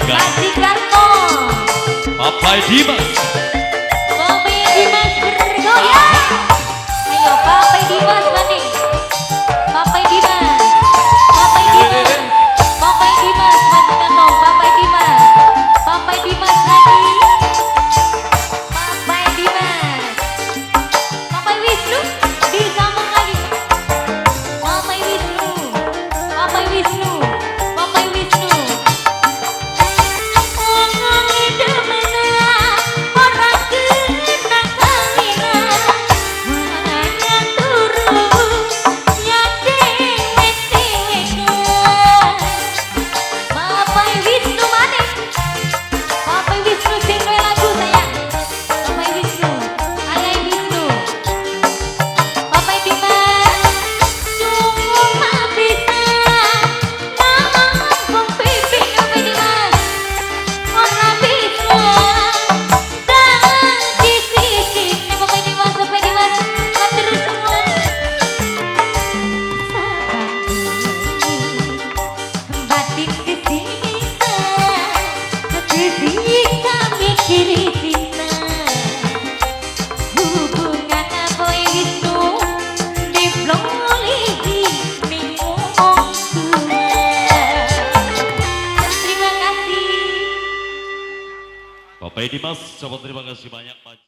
Majikarto. Papai Dimas. Papai Dimas bergoyang. Ayo, Papai Dimas maning. Papai Dimas. Papai Dimas. Papai Dimas Majikarto. Papai Dimas. Papai Dimas lagi. Papai Dimas. Papai Wisnu disambung lagi. Papai Wisnu. Papai Wisnu. Papai Wisnu. Wong demenan ora kena kawinan, hanya turu ya dewek-dewekan. Papai Wisnu maning. Papai Wisnu sing duwe lagu, sayang. Papai Wisnu, Alay Wisnu. Papai Dimas cuma bisa nanggung pipi. Papai Dimas ora bisa dadi sisi. Papai Dimas, Papai Dimas, matur suwun. Saban batin kesiksa ketika mikir cinta, hubungan Boy Wisnu diblolihi ning wong tua. Terima kasih. Bapak Dimas, coba terima kasih banyak.